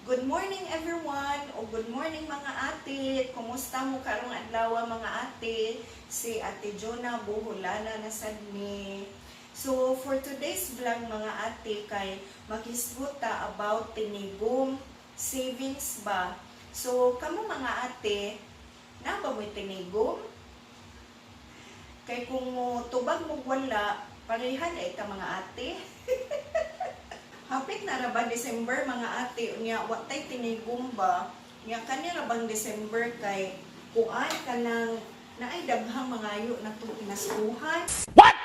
Good morning, everyone, o good morning, mga ate. Kumusta mo karong adlaw, mga ate? Si Ate Jonah Buholana na sad ni. So for today's vlog, mga ate, kay maghisgot ta about tinigom savings ba. So kamo, mga ate, naa ba mo'y tinigom? Kay kung mo tubag mo wala, parehan ay ta, mga ate. Hapit na ra ba December, mga ate, unya wa tay tinigom ba? Nya kani ra bang December kay kuan kanang naay daghang mangayo na to pinaskuhan. What?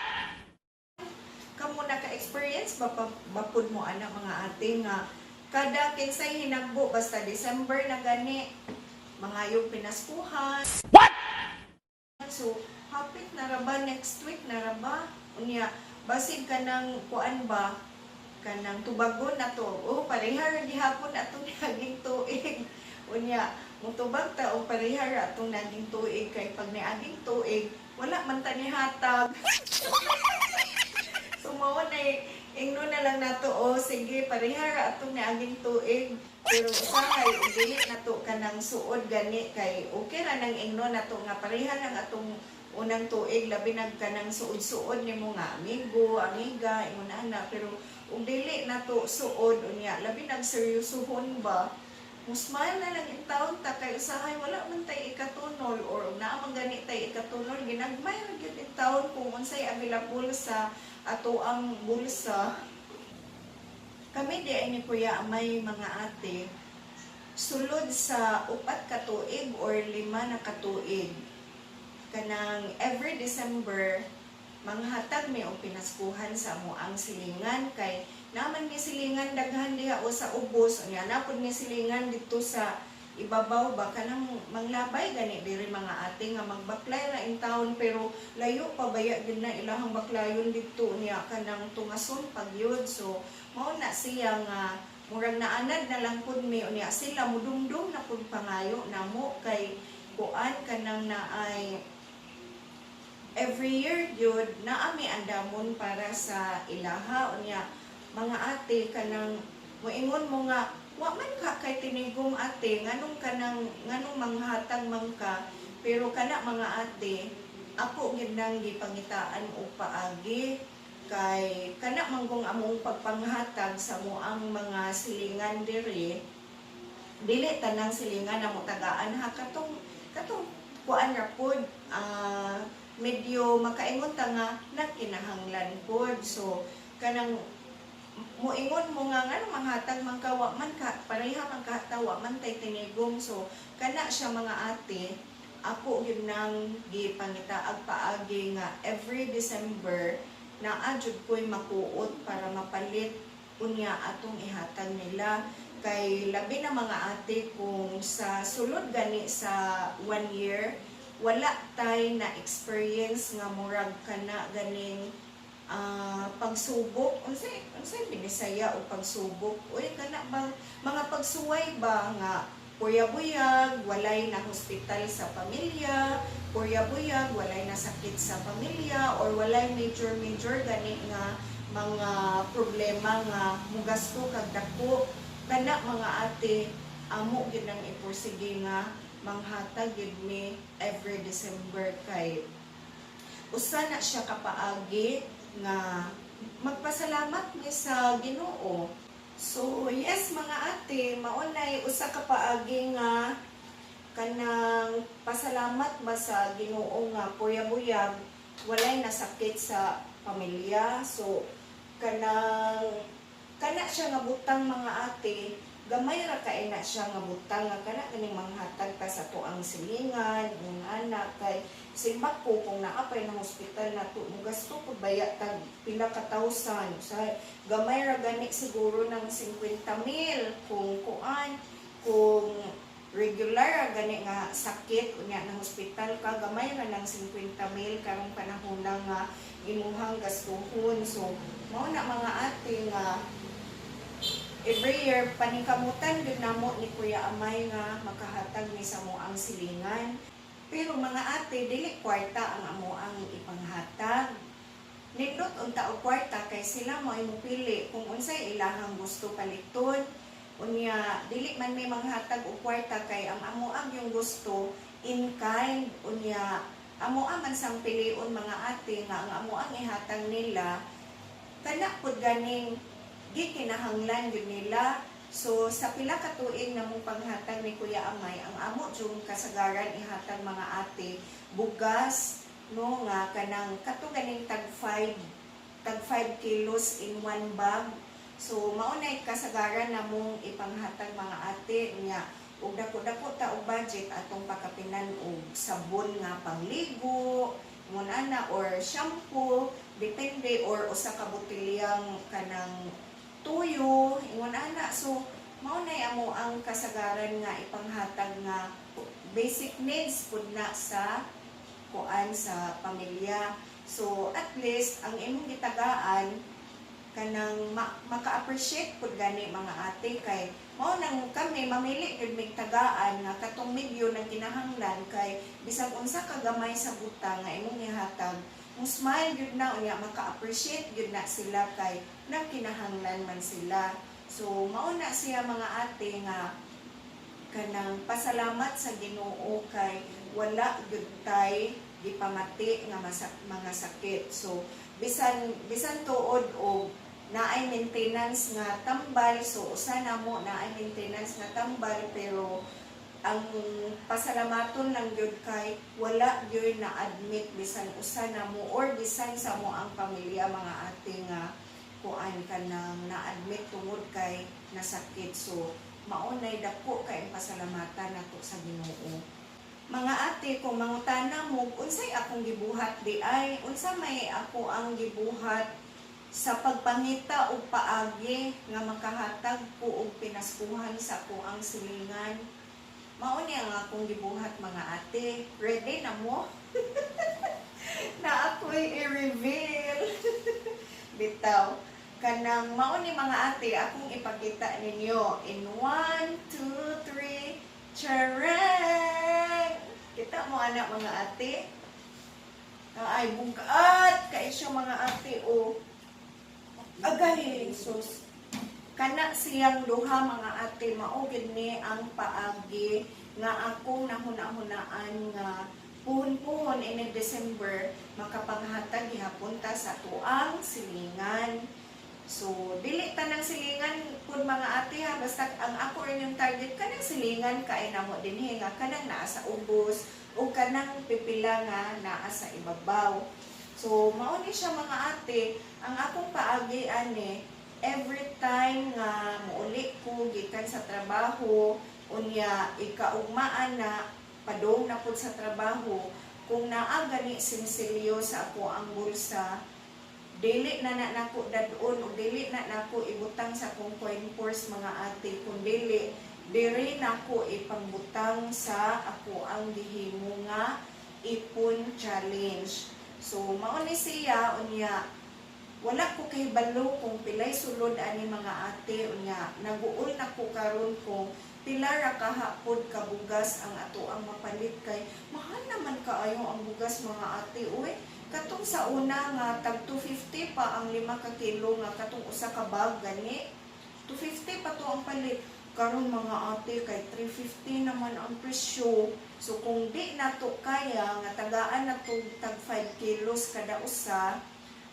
Kamo, naka-experience ba pa, ba pud mo ana, mga ate, nga kada kinsay hinagbo basta December na gani mangayo pinaskuhan? What? So hapit na ra ba, next week na ra ba, unya basig kanang kuan ba, kanang tubagon na to, oh, pareha ra gihapon atong naging tuig. Unya mutubag ta og pareha ra atong naging tuig, kay pag niaging tuig wala man ta nihatag. So mao na ingno na lang nato, oh, sige, pareha ra atong niaging tuig. Pero usahay ug dili nato kanang suod gani, kay okay ra nang ingno nato nga pareha lang atong unang tuig, labi nag kanang suod-suod nimo nga amigo, amiga, ingon ana. Pero ug dili nato suod, unya labi nag seryosohon ba, mo smile na lang in taon ta, kay usahay wala man tay ikatunol, or ug naa man gani tay ikatunol, ginagmay ra gyud in taon kung unsay available sa ato ang bulsa. Kami di ay ni Kuya Amay, mga ate, sulod sa 4 ka tuig or 5 na katuig, kanang every December manghatag mi og pinaskuhan sa amoang silingan, kay naman mi silingan daghan diha o sa ubos. Unya naa pod mi silingan dito sa ibabaw ba, kanang manglabay gani diri, mga ate, nga magbaklay ra in town, pero layo pa baya gyud na ilahang baklayon didto niya, kanang tungason pag yun. So mao na siya nga murag naanad na lang pud mi. Unya sila mudumdum na pud pangayo namo, kay kuan kanang naay every year gyud naa mi andamon para sa ilaha. Unya, mga ate, kanang moingon mo nga wa man ka kay tinigom, ate, nganong kanang nganong manghatag man ka? Pero kana, mga ate, ako gyud nang gipangitaan og paagi, kay kana manggong among pagpanghatag sa moang mga silingan diri, dili tanang silingan na mo tagaan ha, katong katong kuan ra pod, medyo makaingon ta nga nagkinahanglan pod. So kanang moingon mo nga ngano manghatag man ka, wa man ka, pareha man ka ta, wa man tay tinigom? So kana siya, mga ate, ako gyud nang gipangitaag paagi nga every December naa jud ko'y makuot para mapalit, unya atong ihatag nila. Kay labi na, mga ate, kung sa sulod gani sa one year wala tay na experience nga murag kana ganing pagsubok, unsay unsay Binisaya o pagsubok, uy, kana bang mga pagsuway ba nga purya-buyag walay na hospital sa pamilya, purya-buyag walay na sakit sa pamilya, or walay major major gani nga mga problema nga mugasto kag dako, kana, mga ate, amo gyud nang ipursige nga manghatag gyud mi every December, kay usa na siya kapaagi nga magpasalamat mi sa Ginoo. So yes, mga ate, mao nay usa ka paagi nga kanang pasalamat ba sa Ginoo nga purya-buyag walay nasakit sa pamilya. So kanang kana siya nga butang, mga ate, gamay ra kay na siya nga butang nga kana kaning manghatag ta sa tuang silingan ng anak, kay simbak ko kung naa pay na hospital na to, mugasto pud baya tag pila ka thousand sa gamay ra gani siguro ng 50 mil kung kuan, kung regular ra gani nga sakit, unya na hospital ka, gamay ra ng 50 mil karong panahon na nga imuhang gastuhon. So mao na, mga ate, nga every year paningkamutan gyud namo ni Kuya Amay nga makahatag mi sa ang silingan. Pero, mga ate, dili kwarta ang amo ang ipanghatag. Nindot unta og kwarta kay sila mo ay mopili kung unsay ilahang gusto paliton. Unya dili man may manghatag og kwarta kay ang amo ang yung gusto in kind. Unya amo man sang pilion, mga ate, nga ang amo ang ihatag nila kana pud ganing gikinahanglan gyud nila. So sa pila ka tuig na mong panghatag ni Kuya Amay, ang amo jung kasagaran ihatag, mga ate, bugas, no, nga kanang kato ganing tag 5 kilos in one bag. So mao nay kasagaran namong ipanghatag, mga ate. Nya ug dako-dako ta og budget, atong pakapinan og sabon nga pangligo mo na or shampoo, depende, or usa ka botelyang kanang tuyo, ingon ana. So mao nay amo ang kasagaran nga ipanghatag nga basic needs pud na sa kuan, sa pamilya. So at least ang imong gitagaan kanang maka-appreciate pud gani, mga ate, kay mao nang kami mamili gyud mig tagaan nga katong medyo nang kinahanglan, kay bisag unsa ka gamay sa butang nga imong ihatag, mo smile gyud na, unya maka-appreciate gyud na sila kay nagkinahanglan man sila. So mao na siya, mga ate, nga kanang pasalamat sa Ginoo kay wala gyud tay gipamati nga mga sakit. So bisan bisan tuod og naay maintenance nga tambal, so usa namo naay maintenance nga tambal, pero ang pasalamaton lang gyud kay wala gyud na admit bisan usa namo or bisan sa mo ang pamilya, mga ate, nga kuan, kanang na-admit tungod kay nasakit. So mao nay dako kay ang pasalamatan nato sa Ginoo. Mga ate, kung mangutana mo unsay akong gibuhat di ay, unsa may ako ang gibuhat sa pagpangita og paagi nga makahatag ko og pinaskuhan sa ang silingan, mao ni ang akong gibuhat, mga ate. Ready na mo na ako'y i-reveal? Bitaw, kanang mao ni, mga ate, akong ipakita ninyo in 1, 2, 3. Charang! Kita mo ana, mga ate? Ay, bugat kay siya, mga ate, o. Agay, sus. Kana siyang duha, mga ate, mao gid ni ang paagi nga akong nahuna-hunaan nga puhon-puhon ini December makapanghatag gihapon ta sa tuang silingan. So, dili tanang silingan pud, mga ate, ha, basta ang ako rin yung target kanang silingan kay namo dinhi nga kanang naa sa ubos o kanang pipila nga naa sa ibabaw. So, mao ni siya, mga ate, ang akong paagi ani, every time nga muuli ko gikan sa trabaho, unya ikaugmaan na padong na pud sa trabaho, kung naa gani sinsilyo sa ako ang bulsa, dili na na nako dad-on o dili na nako ibutang sa akong coin purse, mga ate, kun dili diri nako ipangbutang sa ako ang gihimo nga ipon challenge. So mao ni siya. Unya wala ko kahibalo kung pilay sulod ani, mga ate. Unya naguol na ko karon kung pila ra kahapod ka bugas ang ato ang mapalit kay mahal naman kaayo ang bugas, mga ate, uy. Katong sa una nga tag 250 pa ang 5 ka kilo nga katong usa ka bag gani, 250 pa to ang palit. Karon, mga ate, kay 350 naman ang presyo. So kung di nato kaya nga tagaan na to tag 5 kilos kada usa,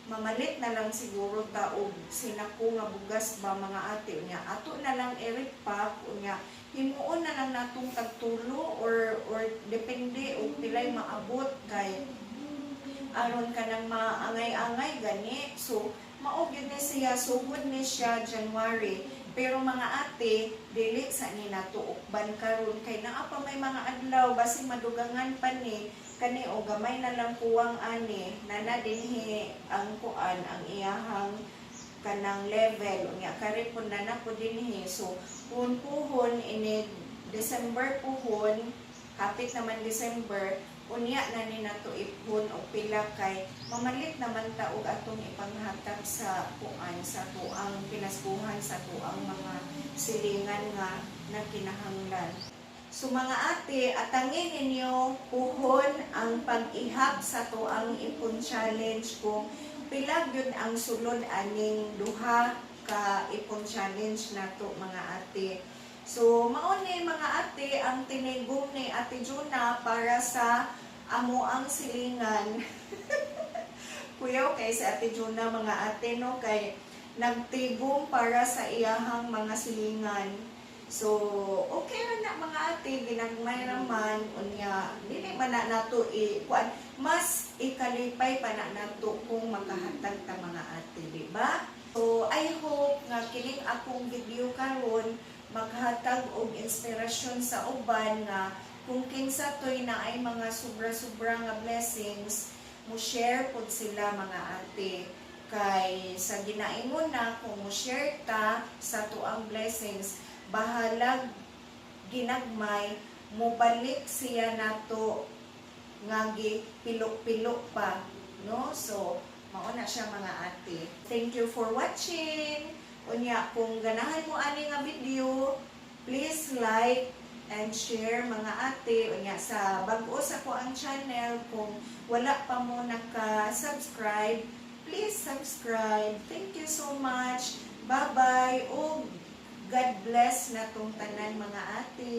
mamalit na lang siguro ta og sinako nga bugas ba, mga ate. Unya ato na lang i-repack, unya himuon na lang natong tagtulo or depende og pilay maabot kay aron kanang maangay-angay gani. So mao gyud ni siya, sugod ni siya January. Pero mga ate, dili sa ni nato ukban karon kay naa pa may mga adlaw, basin madugangan pa ni kani o gamay na lang kuwang ani nana dinhi ang kuan, ang iyahang kanang level. Unya kari pud na na po dinhi. So puhon ini December, puhon hapit naman December, unya na ni nato ipon og pila kay mamalit naman ta og atong ipanghatag sa kuan, sa tuang pinaskuhan, sa tuang mga silingan nga nagkinahanglan. So mga ate, atangin ninyo puhon ang pag-ihap sa tuang ipon challenge kung pila gyud ang sulod aning duha. ka ipon challenge nato, mga ate. So mao ni, mga ate, ang tinigom ni Ate Juna para sa amo ang silingan. Kuyaw kay si Ate Juna, mga ate, no, kay nagtigom para sa iyahang mga silingan. So, okay ra na, mga ate, ginagmay raman, unya, dili man na nato i kuan, mas ikalipay pa na nato kung makahatag ta, mga ate, di ba? So, I hope nga kining akong video karon maghatag og inspirasyon sa uban nga kung kinsa toy na ay mga sobra-sobra nga blessings, mo share pod sila, mga ate, kay sa ginaingon na kung mo share ta sa tuang blessings, bahalag ginagmay mobalik siya nato nga pilo-pilo pa, no? So mao na siya, mga ate. Thank you for watching. Unya, kung ganahan mo ani nga video, please like and share, mga ate. Unya, sa bag-o sa ko ang channel, kung wala pa mo naka-subscribe, please subscribe. Thank you so much. Bye bye ug God bless natong tanan, mga ate.